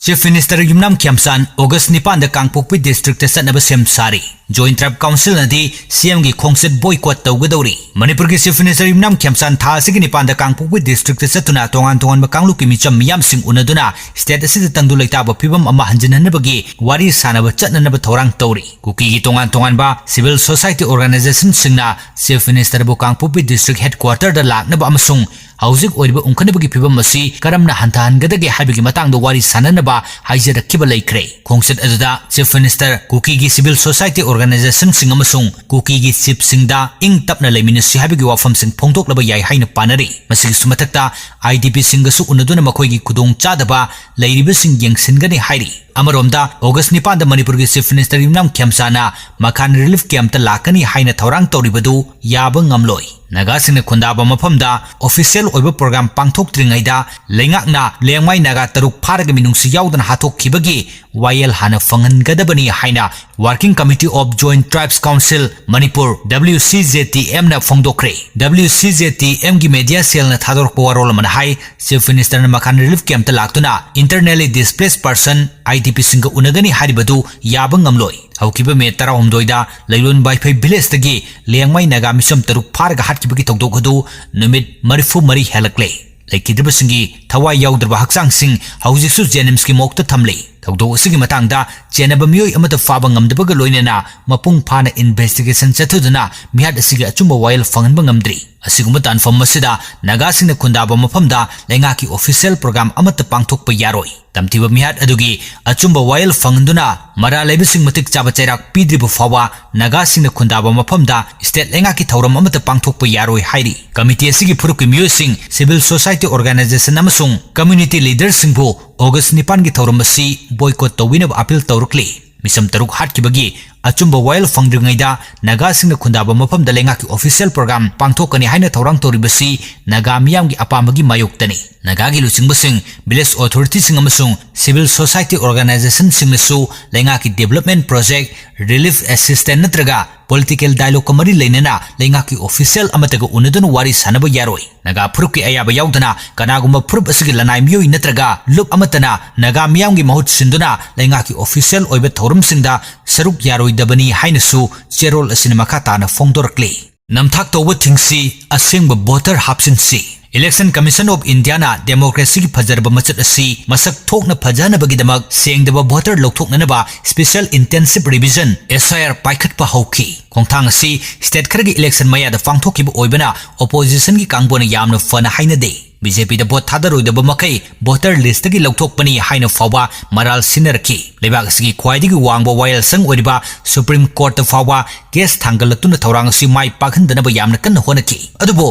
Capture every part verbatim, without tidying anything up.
Chief Minister ꯌꯨꯝꯅꯥꯝ ꯈꯦꯝꯆꯥꯟ August ꯅꯤꯄꯥꯟꯗ ꯀꯥꯡꯄꯣꯛꯄꯤ district ꯇ ꯆꯠꯅꯕ ꯁꯦꯝ ꯁꯥꯔꯤ꯫ Joint Tribe Council ꯅꯗꯤ C M ꯒꯤ ꯈꯣꯡꯆꯠ boycott ꯇꯧꯒꯗꯧꯔꯤ꯫ ꯃꯅꯤꯄꯨꯔꯒꯤ Chief Minister ꯌꯨꯝꯅꯥꯝ ꯈꯦꯝꯆꯥꯟ ꯊꯥ ꯑꯁꯤꯒꯤ ꯅꯤꯄꯥꯟꯗ ꯀꯥꯡꯄꯣꯛꯄꯤ district ꯇ ꯆꯠꯇꯨꯅ ꯇꯣꯉꯥꯟ ꯇꯣꯉꯥꯟꯕ ꯀꯥꯡꯂꯨꯞꯀꯤ ꯃꯤꯆꯝ ꯃꯤꯌꯥꯝꯁꯤꯡ ꯎꯅꯗꯨꯅ state ꯑꯁꯤꯗ ꯇꯪꯗꯨ ꯂꯩꯇꯥꯕ ꯐꯤꯕꯝ ꯑꯃ ꯍꯟꯖꯤꯟꯍꯟꯅꯕꯒꯤ ꯋꯥꯔꯤ ꯁꯥꯅꯕ ꯆꯠꯅꯅꯕ ꯊꯧꯔꯥꯡ ꯇꯧꯔꯤ꯫ ꯀꯨꯀꯤꯒꯤ ꯇꯣꯉꯥꯟ ꯇꯣꯉꯥꯟꯕ civil society organization ꯁꯤꯡꯅ Chief Minister ꯕꯨ ꯀꯥꯡꯄꯣꯛꯄꯤ district headquarter ꯗ ꯂꯥꯛꯅꯕ ꯑꯃꯁꯨꯡ ꯍꯧꯖꯤꯛ ꯑꯣꯏꯔꯤꯕ ꯎꯪꯈꯠꯅꯕꯒꯤ ꯐꯤꯕꯝ ꯑꯁꯤ ꯀꯔꯝꯅ ꯍꯟꯊꯍꯟꯒꯗꯒꯦ ꯍꯥꯏꯕꯒꯤ ꯃꯇꯥꯡꯗ ꯋꯥꯔꯤ ꯁꯥꯅꯅꯕ ꯍꯥꯏꯖꯔꯛꯈꯤꯕ ꯂꯩꯈ꯭ꯔꯦ꯫ ꯈꯣꯡꯆꯠ ꯑꯗꯨꯗ Chief Minister ꯀꯨꯀꯤꯒꯤ civil society organization ꯁꯤꯡ ꯑꯃꯁꯨꯡ ꯀꯨꯀꯤꯒꯤ chief ꯁꯤꯡꯗ ꯏꯪ ꯇꯞꯅ ꯂꯩꯃꯤꯟꯅꯁꯤ ꯍꯥꯏꯕꯒꯤ ꯋꯥꯐꯝꯁꯤꯡ ꯐꯣꯡꯗꯣꯛꯂꯕ ꯌꯥꯏ ꯍꯥꯏꯅ ꯄꯥꯅꯔꯤ꯫ ꯃꯁꯤꯒꯤꯁꯨ ꯃꯊꯛꯇ I D P ꯁꯤꯡꯒꯁꯨ ꯎꯅꯗꯨꯅ ꯃꯈꯣꯏꯒꯤ ꯈꯨꯗꯣꯡꯆꯥꯗꯕ ꯂꯩꯔꯤꯕꯁꯤꯡ ꯌꯦꯡꯁꯤꯟꯒꯅꯤ ꯍꯥꯏꯔꯤ꯫ ꯑꯃꯔꯣꯝꯗ August ꯅꯤꯄꯥꯟꯗ ꯃꯅꯤꯄꯨꯔꯒꯤ Chief Minister ꯌꯨꯝꯅꯥꯝ ꯈꯦꯝꯆꯥꯟꯅ ꯃꯈꯥꯟ relief camp ꯇ ꯂꯥꯛꯀꯅꯤ ꯍꯥꯏꯅ ꯊꯧꯔꯥꯡ ꯇꯧꯔꯤꯕꯗꯨ ꯌꯥꯕ ꯉꯝꯂꯣꯏ꯫ ꯅꯥꯒꯥꯁꯤꯡꯅ ꯈꯨꯟꯗꯥꯕ ꯃꯐꯝꯗ official ꯑꯣꯏꯕ program ꯄꯥꯡꯊꯣꯛꯇ꯭ꯔꯤꯉꯩꯗ ꯂꯩꯉꯥꯛꯅ ꯂꯦꯡꯃꯥꯏ ꯅꯥꯒꯥ ꯇꯔꯨꯛ ꯐꯥꯔꯒ ꯃꯤꯅꯨꯡꯁꯤ ꯌꯥꯎꯗꯅ ꯍꯥꯠꯇꯣꯛꯈꯤꯕꯒꯤ ꯋꯥꯌꯦꯜ ꯍꯥꯟꯅ ꯐꯪꯍꯟꯒꯗꯕꯅꯤ ꯍꯥꯏꯅ Working Committee of Joint Tribes Council Manipur, W C J T M ꯅ ꯐꯣꯡꯗꯣꯛꯈ꯭ꯔꯦ꯫ W C J T M ꯒꯤ media cell ꯅ ꯊꯥꯗꯣꯔꯛꯄ ꯋꯥꯔꯣꯜ ꯑꯃꯅ ꯍꯥꯏ, Chief Minister ꯅ ꯃꯈꯥꯟ relief camp ꯇ ꯂꯥꯛꯇꯨꯅ internally displaced person, I D P ꯁꯤꯡꯒ ꯎꯅꯒꯅꯤ ꯍꯥꯏꯔꯤꯕꯗꯨ ꯌꯥꯕ ꯉꯝꯂꯣꯏ꯫ ꯍꯧꯈꯤꯕ May ꯇꯔꯥꯍꯨꯝꯗꯣꯏꯗ ꯂꯩꯂꯣꯟ ꯕꯥꯏꯐꯩ village ꯇꯒꯤ ꯂꯦꯡꯃꯥꯏ ꯅꯥꯒꯥ ꯃꯤꯆꯝ ꯇꯔꯨꯛ ꯐꯥꯔꯒ ꯍꯥꯠꯈꯤꯕꯒꯤ ꯊꯧꯗꯣꯛ ꯑꯗꯨ ꯅꯨꯃꯤꯠ ꯃꯔꯤꯐꯨ ꯃꯔꯤ ꯍꯦꯜꯂꯛꯂꯦ꯫ ꯂꯩꯈꯤꯗ꯭ꯔꯕꯁꯤꯡꯒꯤ ꯊꯋꯥꯏ ꯌꯥꯎꯗ꯭ꯔꯕ ꯍꯛꯆꯥꯡꯁꯤꯡ ꯍꯧꯖꯤꯛꯁꯨ ꯖꯦꯅꯤꯝꯁꯀꯤ morgue ꯇ ꯊꯝꯂꯤ꯫ ꯊꯧꯗꯣꯛ ꯑꯁꯤꯒꯤ ꯃꯇꯥꯡꯗ ꯆꯦꯟꯅꯕ ꯃꯤꯑꯣꯏ ꯑꯃꯠꯇ ꯐꯥꯕ ꯉꯝꯗꯕꯒ ꯂꯣꯏꯅꯅ ꯃꯄꯨꯡ ꯐꯥꯅ investigation ꯆꯠꯊꯗꯨꯅ ꯃꯤꯍꯥꯠ ꯑꯁꯤꯒꯤ ꯑꯆꯨꯝꯕ ꯋꯥꯌꯦꯜ ꯐꯪꯍꯟꯕ ꯉꯝꯗ꯭ꯔꯤ꯫ ꯑꯁꯤꯒꯨꯝꯕ ꯇꯥꯟꯐꯝ ꯑꯁꯤꯗ ꯅꯥꯒꯥꯁꯤꯡꯅ ꯈꯨꯟꯗꯥꯕ ꯃꯐꯝꯗ ꯂꯩꯉꯥꯛꯀꯤ official program ꯑꯃꯠꯇ ꯄꯥꯡꯊꯣꯛꯄ ꯌꯥꯔꯣꯏ꯫ ꯇꯝꯊꯤꯕ ꯃꯤꯍꯥꯠ ꯑꯗꯨꯒꯤ ꯑꯆꯨꯝꯕ ꯋꯥꯌꯦꯜ ꯐꯪꯍꯟꯗꯨꯅ ꯃꯔꯥꯜ ꯂꯩꯕꯁꯤꯡ ꯃꯇꯤꯛ ꯆꯥꯕ ꯆꯩꯔꯥꯛ ꯄꯤꯗ꯭ꯔꯤꯕ ꯐꯥꯎꯕ ꯅꯥꯒꯥꯁꯤꯡꯅ ꯈꯨꯟꯗꯥꯕ ꯃꯐꯝꯗ state ꯂꯩꯉꯥꯛꯀꯤ ꯊꯧꯔꯝ ꯑꯃꯠꯇ ꯄꯥꯡꯊꯣꯛꯄ ꯌꯥꯔꯣꯏ ꯍꯥꯏꯔꯤ꯫ Committee ꯑꯁꯤꯒꯤ ꯐꯨꯔꯨꯞꯀꯤ ꯃꯤꯑꯣꯏꯁꯤꯡ, civil society organization ꯑꯃꯁꯨꯡ community leader ꯁꯤꯡꯕꯨ August ꯅꯤꯄꯥꯟꯒꯤ ꯊꯧꯔꯝ ꯑꯁꯤ boycott ꯇꯧꯕꯤꯅꯕ appeal ꯇꯧꯔꯛꯂꯤ꯫ ꯃꯤꯆꯝ ꯇꯔꯨꯛ ꯍꯥꯠꯈꯤꯕꯒꯤ ꯑꯆꯨꯝꯕ ꯋꯥꯌꯦꯜ ꯐꯪꯗ꯭ꯔꯤꯉꯩꯗ ꯅꯥꯒꯥꯁꯤꯡꯅ ꯈꯨꯟꯗꯥꯕ ꯃꯐꯝꯗ ꯂꯩꯉꯥꯛꯀꯤ official program ꯄꯥꯡꯊꯣꯛꯀꯅꯤ ꯍꯥꯏꯅ ꯊꯧꯔꯥꯡ ꯇꯧꯔꯤꯕꯁꯤ ꯅꯥꯒꯥ ꯃꯤꯌꯥꯝꯒꯤ ꯑꯄꯥꯝꯕꯒꯤ ꯃꯥꯌꯣꯛꯇꯅꯤ꯫ ꯅꯥꯒꯥꯒꯤ ꯂꯨꯆꯤꯡꯕꯁꯤꯡ, village authorityꯁꯤꯡ ꯑꯃꯁꯨꯡ civil society organizationꯁꯤꯡꯅꯁꯨ ꯂꯩꯉꯥꯛꯀꯤ development project, relief assistance ꯅꯠꯇ꯭ꯔꯒ political dialogueꯀ ꯃꯔꯤ ꯂꯩꯅꯅ ꯂꯩꯉꯥꯛꯀꯤ official ꯑꯃꯠꯇꯒ ꯎꯅꯗꯨꯅ ꯋꯥꯔꯤ ꯁꯥꯅꯕ ꯌꯥꯔꯣꯏ꯫ ꯅꯥꯒꯥ ꯐꯨꯔꯨꯞꯀꯤ ꯑꯌꯥꯕ ꯌꯥꯎꯗꯅ ꯀꯅꯥꯒꯨꯝꯕ ꯐꯨꯔꯨꯞ ꯑꯁꯤꯒꯤ ꯂꯅꯥꯏ ꯃꯤꯑꯣꯏ ꯅꯠꯇ꯭ꯔꯒ ꯂꯨꯞ ꯑꯃꯠꯇꯅ ꯅꯥꯒꯥ ꯃꯤꯌꯥꯝꯒꯤ ꯃꯍꯨꯠ ꯁꯤꯟꯗꯨꯅ ꯂꯩꯉꯥꯛꯀꯤ official ꯑꯣꯏꯕ ꯊꯧꯔꯝꯁꯤꯡꯗ ꯁꯔꯨꯛ ꯌꯥꯔꯣꯏꯗꯕꯅꯤ ꯍꯥꯏꯅꯁꯨ ꯆꯦꯔꯣꯜ ꯑꯁꯤꯅ ꯃꯈꯥ ꯇꯥꯅ ꯐꯣꯡꯗꯣꯔꯛꯂꯤ꯫ ꯅꯝꯊꯥꯛ ꯇꯧꯕ ꯊꯤꯡꯁꯤ, ꯑꯁꯦꯡꯕ voter ꯍꯥꯞꯆꯤꯟꯁꯤ꯫ Election Commission of Indiaꯅ democracyꯒꯤ ꯐꯖꯔꯕ ꯃꯆꯠ ꯑꯁꯤ ꯃꯁꯛ ꯊꯣꯛꯅ ꯐꯖꯍꯟꯅꯕꯒꯤꯗꯃꯛ ꯁꯦꯡꯗꯕ voter ꯂꯧꯊꯣꯛꯅꯅꯕ special intensive revision, SIR ꯄꯥꯏꯈꯠꯄ ꯍꯧꯈꯤ꯫ ꯈꯣꯡꯊꯥꯡ ꯑꯁꯤ state ꯈꯔꯒꯤ election ꯃꯌꯥꯗ ꯄꯥꯡꯊꯣꯛꯈꯤꯕ ꯑꯣꯏꯕꯅ oppositionꯒꯤ ꯀꯥꯡꯕꯨꯅ ꯌꯥꯝꯅ ꯐꯅ ꯍꯥꯏꯅꯗꯦ꯫ BJPꯗ vote ꯊꯥꯗꯔꯣꯏꯗꯕ ꯃꯈꯩ voter listꯇꯒꯤ ꯂꯧꯊꯣꯛꯄꯅꯤ ꯍꯥꯏꯅ ꯐꯥꯎꯕ ꯃꯔꯥꯜ ꯁꯤꯟꯅꯔꯛꯈꯤ꯫ ꯂꯩꯕꯥꯛ ꯑꯁꯤꯒꯤ ꯈ꯭ꯋꯥꯏꯗꯒꯤ ꯋꯥꯡꯕ ꯋꯥꯌꯦꯜꯁꯪ ꯑꯣꯏꯔꯤꯕ Supreme Courtꯇ ꯐꯥꯎꯕ case ꯊꯥꯡꯒꯠꯂꯛꯇꯨꯅ ꯊꯧꯔꯥꯡ ꯑꯁꯤ ꯃꯥꯏ ꯄꯥꯛꯍꯟꯗꯅꯕ ꯌꯥꯝꯅ ꯀꯟꯅ ꯍꯣꯠꯅꯈꯤ꯫ ꯑꯗꯨꯕꯨ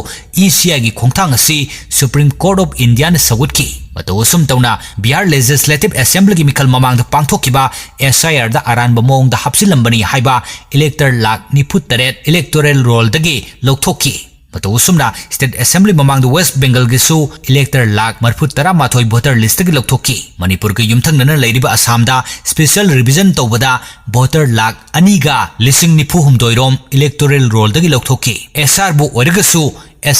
ECIꯒꯤ ꯈꯣꯡꯊꯥꯡ ꯑꯁꯤ Supreme Court of Indiaꯅ ꯁꯧꯒꯠꯈꯤ꯫ ꯃꯇꯧ ꯑꯁꯨꯝ ꯇꯧꯅ Bihar Legislative Assemblyꯒꯤ ꯃꯤꯈꯜ ꯃꯃꯥꯡꯗ ꯄꯥꯡꯊꯣꯛꯈꯤꯕ SIRꯗ ꯑꯔꯥꯟꯕ ꯃꯑꯣꯡꯗ ꯍꯥꯞꯆꯤꯜꯂꯝꯕꯅꯤ ꯍꯥꯏꯕ elector ꯂꯥꯈ ꯅꯤꯐꯨ ꯇꯔꯦꯠ electoral rollꯗꯒꯤ ꯂꯧꯊꯣꯛꯈꯤ꯫ ꯃꯇꯧ ꯑꯁꯨꯝꯅ state assembly ꯃꯃꯥꯡꯗ West Bengalꯒꯤꯁꯨ elector ꯂꯥꯈ ꯃꯔꯤꯐꯨ ꯇꯔꯥ ꯃꯥꯊꯣꯏ voter listꯇꯒꯤ ꯂꯧꯊꯣꯛꯈꯤ꯫ ꯃꯅꯤꯄꯨꯔꯒ ꯌꯨꯝꯊꯪꯅꯅ ꯂꯩꯔꯤꯕ ꯑꯁꯥꯝꯗ special revision ꯇꯧꯕꯗ voter ꯂꯥꯈ ꯑꯅꯤꯒ ꯂꯤꯁꯤꯡ ꯅꯤꯐꯨ ꯍꯨꯝꯗꯣꯏ ꯔꯣꯝ electoral rollꯗꯒꯤ ꯂꯧꯊꯣꯛꯈꯤ꯫ SRꯕꯨ ꯑꯣꯏꯔꯒꯁꯨ,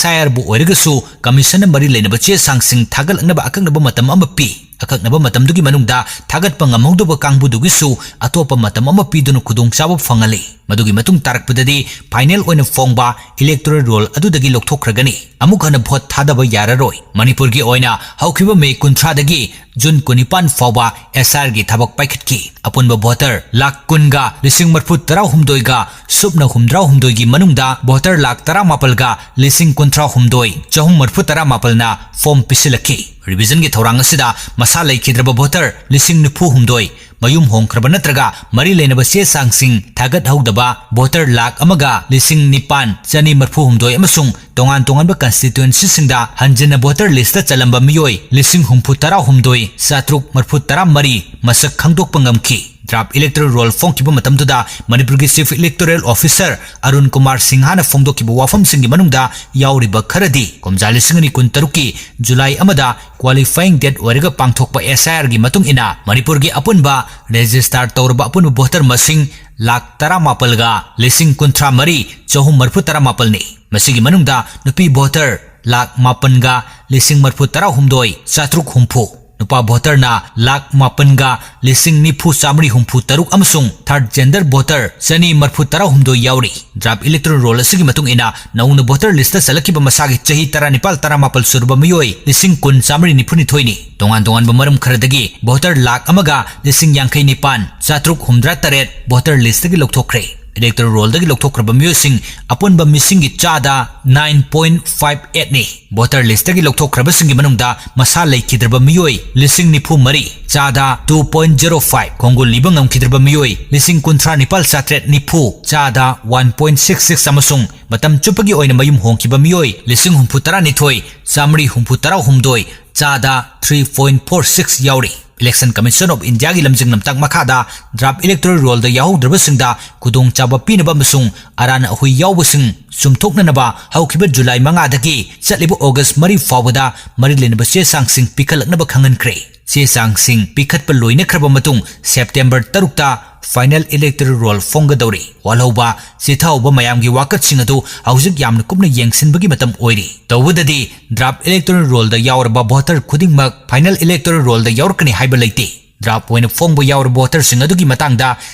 SIRꯕꯨ ꯑꯣꯏꯔꯒꯁꯨ commissionꯅ ꯃꯔꯤ ꯂꯩꯅꯕ ꯆꯦ ꯆꯥꯡꯁꯤꯡ ꯊꯥꯒꯠꯂꯛꯅꯕ ꯑꯀꯛꯅꯕ ꯃꯇꯝ ꯑꯃ ꯄꯤ꯫ ꯑꯀꯛꯅꯕ ꯃꯇꯝꯗꯨꯒꯤ ꯃꯅꯨꯡꯗ ꯊꯥꯒꯠꯄ ꯉꯝꯍꯧꯗꯕ ꯀꯥꯡꯕꯨꯗꯨꯒꯤꯁꯨ ꯑꯇꯣꯞꯄ ꯃꯇꯝ ꯑꯃ ꯄꯤꯗꯨꯅ ꯈꯨꯗꯣꯡꯆꯥꯕ ꯐꯪꯍꯜꯂꯤ꯫ ꯃꯗꯨꯒꯤ ꯃꯇꯨꯡ ꯇꯥꯔꯛꯄꯗꯗꯤ final ꯑꯣꯏꯅ ꯐꯣꯡꯕ electoral roll ꯑꯗꯨꯗꯒꯤ ꯂꯧꯊꯣꯛꯈ꯭ꯔꯒꯅꯤ꯫ ꯑꯃꯨꯛ ꯍꯟꯅ vote ꯊꯥꯗꯕ ꯌꯥꯔꯔꯣꯏ꯫ ꯃꯅꯤꯄꯨꯔꯒꯤ ꯑꯣꯏꯅ ꯍꯧꯈꯤꯕ May ꯀꯨꯟꯊ꯭ꯔꯥꯗꯒꯤ June ꯀꯨꯟꯅꯤꯄꯥꯟ ꯐꯥꯎꯕ SIRꯒꯤ ꯊꯕꯛ ꯄꯥꯏꯈꯠꯈꯤ꯫ ꯑꯄꯨꯟꯕ voter ꯂꯥꯈ ꯀꯨꯟꯒ ꯂꯤꯁꯤꯡ ꯃꯔꯤꯐꯨ ꯇꯔꯥ ꯍꯨꯝꯗꯣꯏꯒ ꯁꯨꯞꯅ ꯍꯨꯝꯗ꯭ꯔꯥ ꯍꯨꯝꯗꯣꯏꯒꯤ ꯃꯅꯨꯡꯗ voter ꯂꯥꯈ ꯇꯔꯥ ꯃꯥꯄꯜꯒ ꯂꯤꯁꯤꯡ ꯀꯨꯟꯊ꯭ꯔꯥ ꯍꯨꯝꯗꯣꯏ ꯆꯍꯨꯝ ꯃꯔꯤꯐꯨ ꯇꯔꯥ ꯃꯥꯄꯜꯅ form ꯄꯤꯁꯤꯜꯂꯛꯈꯤ꯫ Revisionꯒꯤ ꯊꯧꯔꯥꯡ ꯑꯁꯤꯗ ꯃꯁꯥ ꯂꯩꯈꯤꯗ꯭ꯔꯕ voter ꯂꯤꯁꯤꯡ ꯅꯤꯐꯨ ꯍꯨꯝꯗꯣꯏ, ꯃꯌꯨꯝ ꯍꯣꯡꯈ꯭ꯔꯕ ꯅꯠꯇ꯭ꯔꯒ ꯃꯔꯤ ꯂꯩꯅꯕ ꯆꯦ ꯆꯥꯡꯁꯤꯡ ꯊꯥꯒꯠꯍꯧꯗꯕ voter ꯂꯥꯈ ꯑꯃꯒ ꯂꯤꯁꯤꯡ ꯅꯤꯄꯥꯟ ꯆꯅꯤ ꯃꯔꯤꯐꯨ ꯍꯨꯝꯗꯣꯏ ꯑꯃꯁꯨꯡ ꯇꯣꯉꯥꯟ ꯇꯣꯉꯥꯟꯕ constituencyꯁꯤꯡꯗ ꯍꯟꯖꯤꯟꯅ voter listꯇ ꯆꯜꯂꯝꯕ ꯃꯤꯑꯣꯏ ꯂꯤꯁꯤꯡ ꯍꯨꯝꯐꯨ ꯇꯔꯥ ꯍꯨꯝꯗꯣꯏ ꯆꯥꯇ꯭ꯔꯨꯛ ꯃꯔꯤꯐꯨ ꯇꯔꯥ ꯃꯔꯤ ꯃꯁꯛ ꯈꯪꯗꯣꯛꯄ ꯉꯝꯈꯤ꯫ Draft electoral roll ꯐꯣꯡꯈꯤꯕ ꯃꯇꯝꯗꯨꯗ ꯃꯅꯤꯄꯨꯔꯒꯤ Chief Electoral Officer Arun Kumar ꯁꯤꯡꯍꯅ ꯐꯣꯡꯗꯣꯛꯈꯤꯕ ꯋꯥꯐꯝꯁꯤꯡꯒꯤ ꯃꯅꯨꯡꯗ ꯌꯥꯎꯔꯤꯕ ꯈꯔꯗꯤ, ꯀꯨꯝꯖꯥ ꯂꯤꯁꯤꯡ ꯑꯅꯤ ꯀꯨꯟ ꯇꯔꯨꯛꯀꯤ ꯖꯨꯂꯥꯏ ꯑꯃꯗ qualifying date ꯑꯣꯏꯔꯒ ꯄꯥꯡꯊꯣꯛꯄ S I R ꯒꯤ ꯃꯇꯨꯡ ꯏꯟꯅ ꯃꯅꯤꯄꯨꯔꯒꯤ ꯑꯄꯨꯟꯕ register ꯇꯧꯔꯕ ꯑꯄꯨꯟꯕ voter ꯃꯁꯤꯡ ꯂꯥꯈ ꯇꯔꯥꯃꯥꯄꯜꯒ ꯂꯤꯁꯤꯡ ꯀꯨꯟꯊ꯭ꯔꯥ ꯃꯔꯤ ꯆꯍꯨꯝ ꯃꯔꯤꯐꯨ ꯇꯔꯥꯃꯥꯄꯜꯅꯤ꯫ ꯃꯁꯤꯒꯤ ꯃꯅꯨꯡꯗ ꯅꯨꯄꯤ voter ꯂꯥꯈ ꯃꯥꯄꯟꯒ ꯂꯤꯁꯤꯡ ꯃꯔꯤꯐꯨ ꯇꯔꯥꯍꯨꯝꯗꯣꯏ ꯆꯥꯇ꯭ꯔꯨꯛ ꯍꯨꯝꯐꯨ, ꯅꯨꯄꯥ voterꯅ ꯂꯥꯈ ꯃꯥꯄꯟꯒ ꯂꯤꯁꯤꯡ ꯅꯤꯐꯨ ꯆꯥꯃꯔꯤ ꯍꯨꯝꯐꯨ ꯇꯔꯨꯛ ꯑꯃꯁꯨꯡ third gender voter ꯆꯅꯤ ꯃꯔꯤꯐꯨ ꯇꯔꯥꯍꯨꯝꯗꯣꯏ ꯌꯥꯎꯔꯤ꯫ Draft electoral roll ꯑꯁꯤꯒꯤ ꯃꯇꯨꯡ ꯏꯟꯅ ꯅꯧꯅ voter list ꯆꯜꯂꯛꯈꯤꯕ ꯃꯁꯥꯒꯤ ꯆꯍꯤ ꯇꯔꯥꯅꯤꯄꯥꯜ ꯇꯔꯥꯃꯥꯄꯜ ꯁꯨꯔꯕ ꯃꯤꯑꯣꯏ ꯂꯤꯁꯤꯡ ꯀꯨꯟ ꯆꯥꯃꯔꯤ ꯅꯤꯐꯨꯅꯤꯊꯣꯏꯅꯤ꯫ ꯇꯣꯉꯥꯟ ꯇꯣꯉꯥꯟꯕ ꯃꯔꯝ ꯈꯔꯗꯒꯤ voter ꯂꯥꯈ ꯑꯃꯒ ꯂꯤꯁꯤꯡ ꯌꯥꯡꯈꯩ ꯅꯤꯄꯥꯟ ꯆꯥꯇ꯭ꯔꯨꯛ ꯍꯨꯝꯗ꯭ꯔꯥ ꯇꯔꯦꯠ voter list ꯒꯤ ꯂꯧꯊꯣꯛꯈ꯭ꯔꯦ꯫ Electoral roll ꯗꯒꯤ ꯂꯧꯊꯣꯛꯈ꯭ꯔꯕ ꯃꯤꯑꯣꯏꯁꯤꯡ ꯑꯄꯨꯟꯕ ꯃꯤꯁꯤꯡꯒꯤ ꯆꯥꯗ nine point five eight ꯅꯤ꯫ Voter list ꯇꯒꯤ ꯂꯧꯊꯣꯛꯈ꯭ꯔꯕꯁꯤꯡꯒꯤ ꯃꯅꯨꯡꯗ ꯃꯁꯥ ꯂꯩꯈꯤꯗ꯭ꯔꯕ ꯃꯤꯑꯣꯏ ꯂꯤꯁꯤꯡ ꯅꯤꯐꯨ ꯃꯔꯤ, ꯆꯥꯗ two point zero five, ꯈꯣꯡꯒꯨꯜ ꯂꯤꯕ ꯉꯝꯈꯤꯗ꯭ꯔꯕ ꯃꯤꯑꯣꯏ ꯂꯤꯁꯤꯡ ꯀꯨꯟꯊ꯭ꯔꯥ ꯅꯤꯄꯥꯜ ꯆꯥꯇ꯭ꯔꯦꯠ ꯅꯤꯐꯨ, ꯆꯥꯗ one point six six, ꯑꯃꯁꯨꯡ ꯃꯇꯝ ꯆꯨꯞꯄꯒꯤ ꯑꯣꯏꯅ ꯃꯌꯨꯝ ꯍꯣꯡꯈꯤꯕ ꯃꯤꯑꯣꯏ ꯂꯤꯁꯤꯡ ꯍꯨꯝꯐꯨ ꯇꯔꯥꯅꯤꯊꯣꯏ ꯆꯥꯃꯔꯤ ꯍꯨꯝꯐꯨ ꯇꯔꯥꯍꯨꯝꯗꯣꯏ, ꯆꯥꯗ three point four six ꯌꯥꯎꯔꯤ꯫ Election Commission of India ꯒꯤ ꯂꯝꯖꯤꯡ ꯂꯝꯇꯥꯛ ꯃꯈꯥꯗ draft electoral roll ꯗ ꯌꯥꯎꯍꯧꯗ꯭ꯔꯕꯁꯤꯡꯗ ꯈꯨꯗꯣꯡꯆꯥꯕ ꯄꯤꯅꯕ ꯑꯃꯁꯨꯡ ꯑꯔꯥꯟ ꯑꯍꯣꯏ ꯌꯥꯎꯕꯁꯤꯡ ꯆꯨꯝꯊꯣꯛꯅꯅꯕ ꯍꯧꯈꯤꯕ ꯖꯨꯂꯥꯏ ꯃꯉꯥꯗꯒꯤ ꯆꯠꯂꯤꯕ ꯑꯣꯒꯁ ꯃꯔꯤ ꯐꯥꯎꯕꯗ ꯃꯔꯤ ꯂꯩꯅꯕ ꯆꯦ ꯆꯥꯡꯁꯤꯡ ꯄꯤꯈꯠꯂꯛꯅꯕ ꯈꯪꯍꯟꯈ꯭ꯔꯦ꯫ ꯆꯦ ꯆꯥꯡꯁꯤꯡ ꯄꯤꯈꯠꯄ ꯂꯣꯏꯅꯈ꯭ꯔꯕ ꯃꯇꯨꯡ ꯁꯦꯞꯇꯦꯝꯕꯔ ꯇꯔꯨꯛꯇ final electoral roll ꯐꯣꯡꯒꯗꯧꯔꯤ꯫ ꯋꯥꯜꯍꯧꯕ, ꯆꯤꯊꯍꯧꯕ ꯃꯌꯥꯝꯒꯤ ꯋꯥꯀꯠꯁꯤꯡ ꯑꯗꯨ ꯍꯧꯖꯤꯛ ꯌꯥꯝꯅ ꯀꯨꯞꯅ ꯌꯦꯡꯁꯤꯟꯕꯒꯤ ꯃꯇꯝ ꯑꯣꯏꯔꯤ꯫ ꯇꯧꯕꯗꯗꯤ draft electoral roll ꯗ ꯌꯥꯎꯔꯕ voter ꯈꯨꯗꯤꯡꯃꯛ final electoral roll ꯗ ꯌꯥꯎꯔꯛꯀꯅꯤ ꯍꯥꯏꯕ ꯂꯩꯇꯦ꯫ Draft ꯑꯣꯏꯅ ꯐꯣꯡꯕ ꯌꯥꯎꯔꯕ voter ꯁꯤꯡ ꯑꯗꯨꯒꯤ ꯃꯇꯥꯡꯗ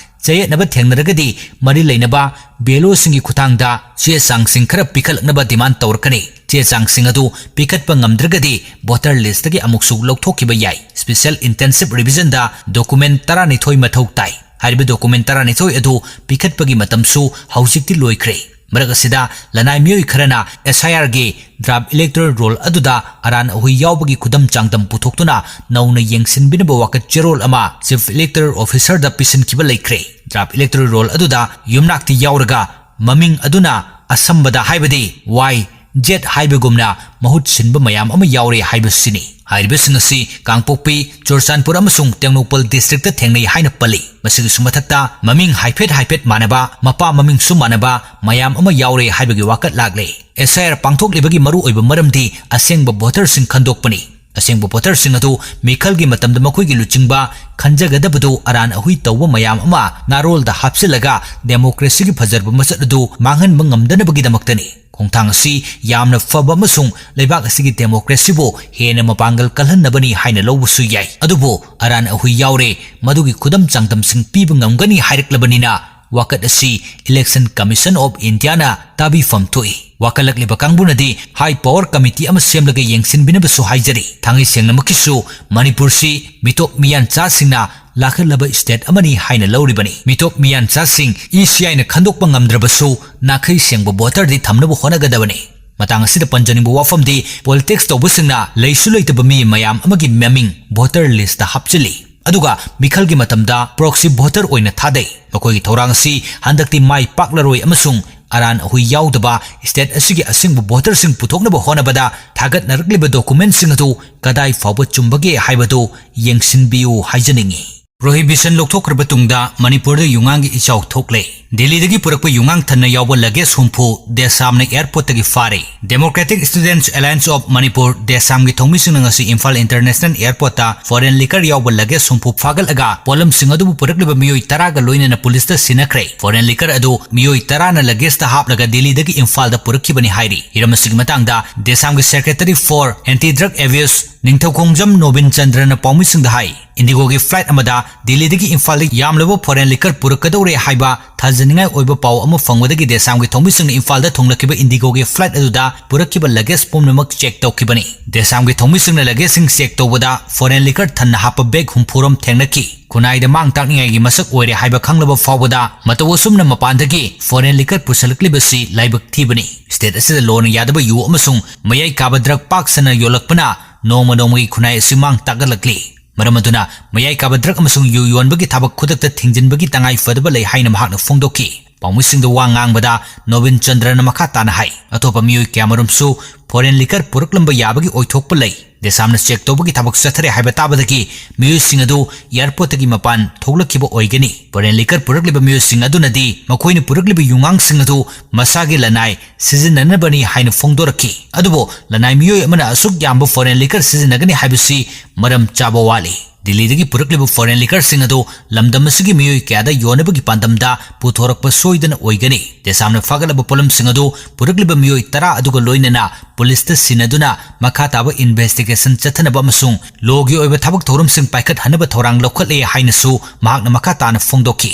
ꯆꯌꯦꯠꯅꯕ ꯊꯦꯡꯅꯔꯒꯗꯤ ꯃꯔꯤ ꯂꯩꯅꯕ B L O ꯁꯤꯡꯒꯤ ꯈꯨꯠꯊꯥꯡꯗ ꯆꯦ ꯆꯥꯡꯁꯤꯡ ꯈꯔ ꯄꯤꯈꯠꯂꯛꯅꯕ demand ꯇꯧꯔꯛꯀꯅꯤ꯫ ꯆꯦ ꯆꯥꯡꯁꯤꯡ ꯑꯗꯨ ꯄꯤꯈꯠꯄ ꯉꯝꯗ꯭ꯔꯒꯗꯤ voter list ꯇꯒꯤ ꯑꯃꯨꯛꯁꯨ ꯂꯧꯊꯣꯛꯈꯤꯕ ꯌꯥꯏ꯫ Special Intensive Revision ꯗ document ꯇꯔꯥꯅꯤꯊꯣꯏ ꯃꯊꯧ ꯇꯥꯏ꯫ ꯍꯥꯏꯔꯤꯕ document ꯇꯔꯥꯅꯤꯊꯣꯏ ꯑꯗꯨ ꯄꯤꯈꯠꯄꯒꯤ ꯃꯇꯝꯁꯨ ꯍꯧꯖꯤꯛꯇꯤ ꯂꯣꯏꯈ꯭ꯔꯦ꯫ ꯃꯔꯛ ꯑꯁꯤꯗ ꯂꯅꯥꯏ ꯃꯤꯑꯣꯏ ꯈꯔꯅ S I R ꯒꯤ draft electoral roll ꯑꯗꯨꯗ ꯑꯔꯥꯟ ꯑꯍꯣꯏ ꯌꯥꯎꯕꯒꯤ ꯈꯨꯗꯝ ꯆꯥꯡꯗꯝ ꯄꯨꯊꯣꯛꯇꯨꯅ ꯅꯧꯅ ꯌꯦꯡꯁꯤꯟꯕꯤꯅꯕ ꯋꯥꯀꯠ ꯆꯦꯔꯣꯜ ꯑꯃ Chief Electoral Officer ꯗ ꯄꯤꯁꯤꯟꯈꯤꯕ ꯂꯩꯈ꯭ꯔꯦ꯫ Draft electoral roll ꯑꯗꯨꯗ ꯌꯨꯝꯅꯥꯛꯇꯤ ꯌꯥꯎꯔꯒ ꯃꯃꯤꯡ ꯑꯗꯨꯅ ꯑꯁꯝꯕꯗ ꯍꯥꯏꯕꯗꯤ Y Z ꯍꯥꯏꯕꯒꯨꯝꯅ ꯃꯍꯨꯠ ꯁꯤꯟꯕ ꯃꯌꯥꯝ ꯑꯃ ꯌꯥꯎꯔꯦ ꯍꯥꯏꯕꯁꯤꯅꯤ꯫ ꯍꯥꯏꯔꯤꯕꯁꯤꯡ ꯑꯁꯤ ꯀꯥꯡꯄꯣꯛꯄꯤ, ꯆꯨꯔꯆꯥꯟꯄꯨꯔ ꯑꯃꯁꯨꯡ ꯇꯦꯡꯅꯧꯄꯜ district ꯇ ꯊꯦꯡꯅꯩ ꯍꯥꯏꯅ ꯄꯜꯂꯤ꯫ ꯃꯁꯤꯒꯤꯁꯨ ꯃꯊꯛꯇ ꯃꯃꯤꯡ ꯍꯥꯏꯐꯦꯠ ꯍꯥꯏꯐꯦꯠ ꯃꯥꯟꯅꯕ, ꯃꯄꯥ ꯃꯃꯤꯡꯁꯨ ꯃꯥꯟꯅꯕ ꯃꯌꯥꯝ ꯑꯃ ꯌꯥꯎꯔꯦ ꯍꯥꯏꯕꯒꯤ ꯋꯥꯀꯠ ꯂꯥꯛꯂꯦ꯫ S I R ꯄꯥꯡꯊꯣꯛꯂꯤꯕꯒꯤ ꯃꯔꯨꯑꯣꯏꯕ ꯃꯔꯝꯗꯤ ꯑꯁꯦꯡꯕ voter ꯁꯤꯡ ꯈꯟꯗꯣꯛꯄꯅꯤ꯫ ꯑꯁꯦꯡꯕ voter ꯁꯤꯡ ꯑꯗꯨ ꯃꯤꯈꯜꯒꯤ ꯃꯇꯝꯗ ꯃꯈꯣꯏꯒꯤ ꯂꯨꯆꯤꯡꯕ ꯈꯟꯖꯒꯗꯕꯗꯨ ꯑꯔꯥꯟ ꯑꯍꯨꯏ ꯇꯧꯕ ꯃꯌꯥꯝ ꯑꯃ ꯅꯥꯔꯣꯜꯗ ꯍꯥꯞꯆꯤꯜꯂꯒ democracy ꯒꯤ ꯐꯖꯔꯕ ꯃꯁꯛ ꯑꯗꯨ ꯃꯥꯡꯍꯟꯕ ꯉꯝꯗꯅꯕꯒꯤꯗꯃꯛꯇꯅꯤ꯫ ꯈꯣꯡꯊꯥꯡ ꯑꯁꯤ ꯌꯥꯝꯅ ꯐꯕ ꯑꯃꯁꯨꯡ ꯂꯩꯕꯥꯛ ꯑꯁꯤꯒꯤ democracy ꯕꯨ ꯍꯦꯟꯅ ꯃꯄꯥꯡꯒꯜ ꯀꯜꯍꯟꯅꯕꯅꯤ ꯍꯥꯏꯅ ꯂꯧꯕꯁꯨ ꯌꯥꯏ꯫ ꯑꯗꯨꯕꯨ ꯑꯔꯥꯟ ꯑꯍꯨꯏ ꯌꯥꯎꯔꯦ, ꯃꯗꯨꯒꯤ ꯈꯨꯗꯝ ꯆꯥꯡꯗꯝꯁꯤꯡ ꯄꯤꯕ ꯉꯝꯒꯅꯤ ꯍꯥꯏꯔꯛꯂꯕꯅꯤꯅ, ꯋꯥꯀꯠ ꯑꯁꯤ Election Commission of India ꯅ ꯇꯥꯕꯤꯐꯝ ꯊꯣꯛꯏ꯫ ꯋꯥꯀꯠꯂꯛꯂꯤꯕ ꯀꯥꯡꯕꯨꯅꯗꯤ high power committee ꯑꯃ ꯁꯦꯝꯂꯒ ꯌꯦꯡꯁꯤꯟꯕꯤꯅꯕꯁꯨ ꯍꯥꯏꯖꯔꯤ꯫ ꯊꯥꯡꯒꯩ ꯁꯦꯡꯅꯃꯛꯀꯤꯁꯨ ꯃꯅꯤꯄꯨꯔꯁꯤ ꯃꯤꯇꯣꯞ ꯃꯤꯌꯥꯟꯆꯥꯁꯤꯡꯅ ꯂꯥꯈꯠꯂꯕ state ꯑꯃꯅꯤ ꯍꯥꯏꯅ ꯂꯧꯔꯤꯕꯅꯤ꯫ ꯃꯤꯇꯣꯞ ꯃꯤꯌꯥꯟꯆꯥꯁꯤꯡ E C I ꯅ ꯈꯟꯗꯣꯛꯄ ꯉꯝꯗ꯭ꯔꯕꯁꯨ ꯅꯥꯈꯩ ꯁꯦꯡꯕ voter ꯗꯤ ꯊꯝꯅꯕ ꯍꯣꯠꯅꯒꯗꯕꯅꯤ꯫ ꯃꯇꯥꯡ ꯑꯁꯤꯗ ꯄꯟꯖꯅꯤꯡꯕ ꯋꯥꯐꯝꯗꯤ, politics ꯇꯧꯕꯁꯤꯡꯅ ꯂꯩꯁꯨ ꯂꯩꯇꯕ ꯃꯤ ꯃꯌꯥꯝ ꯑꯃꯒꯤ ꯃꯃꯤꯡ voter list ꯇ ꯍꯥꯞꯆꯤꯜꯂꯤ, ꯑꯗꯨꯒ ꯃꯤꯈꯜꯒꯤ ꯃꯇꯝꯗ proxy voter ꯑꯣꯏꯅ ꯊꯥꯗꯩ꯫ ꯃꯈꯣꯏꯒꯤ ꯊꯧꯔꯥꯡ ꯑꯁꯤ ꯍꯟꯗꯛꯇꯤ ꯃꯥꯏ ꯄꯥꯛꯂꯔꯣꯏ ꯑꯃꯁꯨꯡ ꯑꯔꯥꯟ ꯑꯍꯨꯏ ꯌꯥꯎꯗꯕ state ꯑꯁꯤꯒꯤ ꯑꯁꯦꯡꯕ voter ꯁꯤꯡ ꯄꯨꯊꯣꯛꯅꯕ ꯍꯣꯠꯅꯕꯗ ꯊꯥꯒꯠꯅꯔꯛꯂꯤꯕ document ꯁꯤꯡ ꯑꯗꯨ ꯀꯗꯥꯏ ꯐꯥꯎꯕ ꯆꯨꯝꯕꯒꯦ ꯍꯥꯏꯕꯗꯨ ꯌꯦꯡꯁꯤꯟꯕꯤꯌꯨ ꯍꯥꯏꯖꯅꯤꯡꯏ꯫ Prohibition ꯂꯧꯊꯣꯛꯈ꯭ꯔꯕ ꯇꯨꯡꯗ ꯃꯅꯤꯄꯨꯔꯗ ꯌꯨꯉꯥꯡꯒꯤ ꯏꯆꯥꯎ ꯊꯣꯛꯂꯦ꯫ ꯗꯦꯜꯂꯤꯗꯒꯤ ꯄꯨꯔꯛꯄ ꯌꯨꯉꯥꯡ ꯊꯟꯅ ꯌꯥꯎꯕ luggage ꯍꯨꯝꯐꯨ ꯗꯦꯁꯥꯝꯅ airport ꯇꯒꯤ ꯐꯥꯔꯦ꯫ Democratic Students Alliance of Manipur, ꯗꯦꯁꯥꯝꯒꯤ ꯊꯧꯃꯤꯁꯤꯡꯅ ꯉꯁꯤ ꯏꯝꯐꯥꯜ International Airport ꯇ foreign liquor ꯌꯥꯎꯕ luggage ꯍꯨꯝꯐꯨ ꯐꯥꯒꯠꯂꯒ ꯄꯣꯠꯂꯝꯁꯤꯡ ꯑꯗꯨꯕꯨ ꯄꯨꯔꯛꯂꯤꯕ ꯃꯤꯑꯣꯏ ꯇꯔꯥꯒ ꯂꯣꯏꯅꯅ police ꯇ ꯁꯤꯟꯅꯈ꯭ꯔꯦ꯫ Foreign liquor ꯑꯗꯨ ꯃꯤꯑꯣꯏ ꯇꯔꯥꯅ luggage ꯇ ꯍꯥꯞꯂꯒ ꯗꯦꯜꯂꯤꯗꯒꯤ ꯏꯝꯐꯥꯜꯗ ꯄꯨꯔꯛꯈꯤꯕꯅꯤ ꯍꯥꯏꯔꯤ꯫ ꯍꯤꯔꯝ ꯑꯁꯤꯒꯤ ꯃꯇꯥꯡꯗ ꯗꯦꯁꯥꯝꯒꯤ Secretary for Anti Drug Abuse ꯅꯤꯡꯊꯧꯈꯣꯡꯖꯝ Nobin ꯆꯟꯗ꯭ꯔꯅ ꯄꯥꯎꯃꯤꯁꯤꯡꯗ ꯍꯥꯏ, IndiGo ꯒꯤ flight ꯑꯃꯗ ꯗꯦꯜꯂꯤꯗꯒꯤ ꯏꯝꯐꯥꯜꯗ ꯌꯥꯝꯂꯕ foreign liquor ꯄꯨꯔꯛꯀꯗꯧꯔꯦ ꯍꯥꯏꯕ ꯊꯥꯖꯅꯤꯡꯉꯥꯏ ꯑꯣꯏꯕ ꯄꯥꯎ ꯑꯃ ꯐꯪꯕꯗꯒꯤ ꯗꯦꯁꯥꯝꯒꯤ ꯊꯧꯃꯤꯁꯤꯡꯅ ꯏꯝꯐꯥꯜꯗ ꯊꯨꯡꯂꯛꯈꯤꯕ IndiGo ꯒꯤ flight ꯑꯗꯨꯗ ꯄꯨꯔꯛꯈꯤꯕ luggage ꯄꯨꯝꯅꯃꯛ check ꯇꯧꯈꯤꯕꯅꯤ꯫ ꯗꯦꯁꯥꯝꯒꯤ ꯊꯧꯃꯤꯁꯤꯡꯅ luggage ꯁꯤꯡ check ꯇꯧꯕꯗ foreign liquor ꯊꯟꯅ ꯍꯥꯞꯄ bag ꯍꯨꯝꯐꯨ ꯔꯣꯝ ꯊꯦꯡꯅꯈꯤ꯫ ꯈꯨꯟꯅꯥꯏꯗ ꯃꯥꯡ ꯇꯥꯛꯅꯤꯡꯉꯥꯏꯒꯤ ꯃꯁꯛ ꯑꯣꯏꯔꯦ ꯍꯥꯏꯕ ꯈꯪꯂꯕ ꯐꯥꯎꯕꯗ ꯃꯇꯧ ꯑꯁꯨꯝꯅ ꯃꯄꯥꯟꯗꯒꯤ foreign liquor ꯄꯨꯁꯜꯂꯛꯂꯤꯕꯁꯤ ꯂꯥꯏꯕꯛ ꯊꯤꯕꯅꯤ꯫ State ꯑꯁꯤꯗ ꯂꯣꯅ ꯌꯥꯗꯕ ꯌꯨ ꯑꯃꯁꯨꯡ ꯃꯌꯥꯏ ꯀꯥꯕ drug ꯄꯥꯛ ꯁꯟꯅ ꯌꯣꯜꯂꯛꯄꯅ ꯅꯣꯡꯃ ꯅꯣꯡꯃꯒꯤ ꯈꯨꯟꯅꯥꯏ ꯑꯁꯤ ꯃꯥꯡ ꯇꯥꯛꯍꯜꯂꯛꯂꯤ꯫ ꯃꯔꯝ ꯑꯗꯨꯅ ꯃꯌꯥꯏ ꯀꯥꯕ drug ꯑꯃꯁꯨꯡ ꯌꯨ ꯌꯣꯟꯕꯒꯤ ꯊꯕꯛ ꯈꯨꯗꯛꯇ ꯊꯤꯡꯖꯤꯟꯕꯒꯤ ꯇꯉꯥꯏ ꯐꯗꯕ ꯂꯩ ꯍꯥꯏꯅ ꯃꯍꯥꯛꯅ ꯐꯣꯡꯗꯣꯛꯈꯤ꯫ ꯄꯥꯎꯃꯤꯁꯤꯡꯗ ꯋꯥ ꯉꯥꯡꯕꯗ ꯅꯣꯕꯤꯟ ꯆꯟꯗ꯭ꯔꯅ ꯃꯈꯥ ꯇꯥꯅ ꯍꯥꯏ, ꯑꯇꯣꯞꯄ ꯃꯤꯑꯣꯏ ꯀꯌꯥꯃꯔꯨꯝꯁꯨ ꯐꯣꯔꯦꯟ ꯂꯤꯀꯔ ꯄꯨꯔꯛꯂꯝꯕ ꯌꯥꯕꯒꯤ ꯑꯣꯏꯊꯣꯛꯄ ꯂꯩ꯫ ꯗꯦꯁꯥꯝꯅ ꯆꯦꯛ ꯇꯧꯕꯒꯤ ꯊꯕꯛ ꯆꯠꯊꯔꯦ ꯍꯥꯏꯕ ꯇꯥꯕꯗꯒꯤ ꯃꯤꯑꯣꯏꯁꯤꯡ ꯑꯗꯨ ꯑꯦꯌꯔꯄꯣꯔꯠꯇꯒꯤ ꯃꯄꯥꯟ ꯊꯣꯛꯂꯛꯈꯤꯕ ꯑꯣꯏꯒꯅꯤ꯫ ꯐꯣꯔꯦꯟ ꯂꯤꯀꯔ ꯄꯨꯔꯛꯂꯤꯕ ꯃꯤꯑꯣꯏꯁꯤꯡ ꯑꯗꯨꯅꯗꯤ ꯃꯈꯣꯏꯅ ꯄꯨꯔꯛꯂꯤꯕ ꯌꯨꯉꯥꯡꯁꯤꯡ ꯑꯗꯨ ꯃꯁꯥꯒꯤ ꯂꯅꯥꯏ ꯁꯤꯖꯤꯟꯅꯅꯕꯅꯤ ꯍꯥꯏꯅ ꯐꯣꯡꯗꯣꯔꯛꯈꯤ꯫ ꯑꯗꯨꯕꯨ ꯂꯅꯥꯏ ꯃꯤꯑꯣꯏ ꯑꯃꯅ ꯑꯁꯨꯛ ꯌꯥꯝꯕ ꯐꯣꯔꯦꯟ ꯂꯤꯀꯔ ꯁꯤꯖꯤꯟꯅꯒꯅꯤ ꯍꯥꯏꯕꯁꯤ ꯃꯔꯝ ꯆꯥꯕ ꯋꯥꯠꯂꯤ꯫ ꯗꯤꯜꯂꯤꯗꯒꯤ ꯄꯨꯔꯛꯂꯤꯕ ꯐꯣꯔꯦꯟ ꯂꯤꯀꯔꯁꯤꯡ ꯑꯗꯨ ꯂꯝꯗꯝ ꯑꯁꯤꯒꯤ ꯃꯤꯑꯣꯏ ꯀꯌꯥꯗ ꯌꯣꯟꯅꯕꯒꯤ ꯄꯥꯟꯗꯝꯗ ꯄꯨꯊꯣꯔꯛꯄ ꯁꯣꯏꯗꯅ ꯑꯣꯏꯒꯅꯤ꯫ ꯗꯦꯁꯥꯝꯅ ꯐꯥꯒꯠꯂꯕ ꯄꯣꯠꯂꯝꯁꯤꯡ ꯑꯗꯨ ꯄꯨꯔꯛꯂꯤꯕ ꯃꯤꯑꯣꯏ ꯇꯔꯥ ꯑꯗꯨꯒ ꯂꯣꯏꯅꯅ ꯄꯨꯂꯤꯁꯇ ꯁꯤꯟꯅꯗꯨꯅ ꯃꯈꯥ ꯇꯥꯕ ꯏꯟꯚꯦꯁꯇꯤꯒꯦꯁꯟ ꯆꯠꯊꯅꯕ ꯑꯃꯁꯨꯡ ꯂꯣꯒꯤ ꯑꯣꯏꯕ ꯊꯕꯛ ꯊꯧꯔꯝꯁꯤꯡ ꯄꯥꯏꯈꯠꯍꯟꯅꯕ ꯊꯧꯔꯥꯡ ꯂꯧꯈꯠꯂꯦ ꯍꯥꯏꯅꯁꯨ ꯃꯍꯥꯛꯅ ꯃꯈꯥ ꯇꯥꯅ ꯐꯣꯡꯗꯣꯛꯈꯤ꯫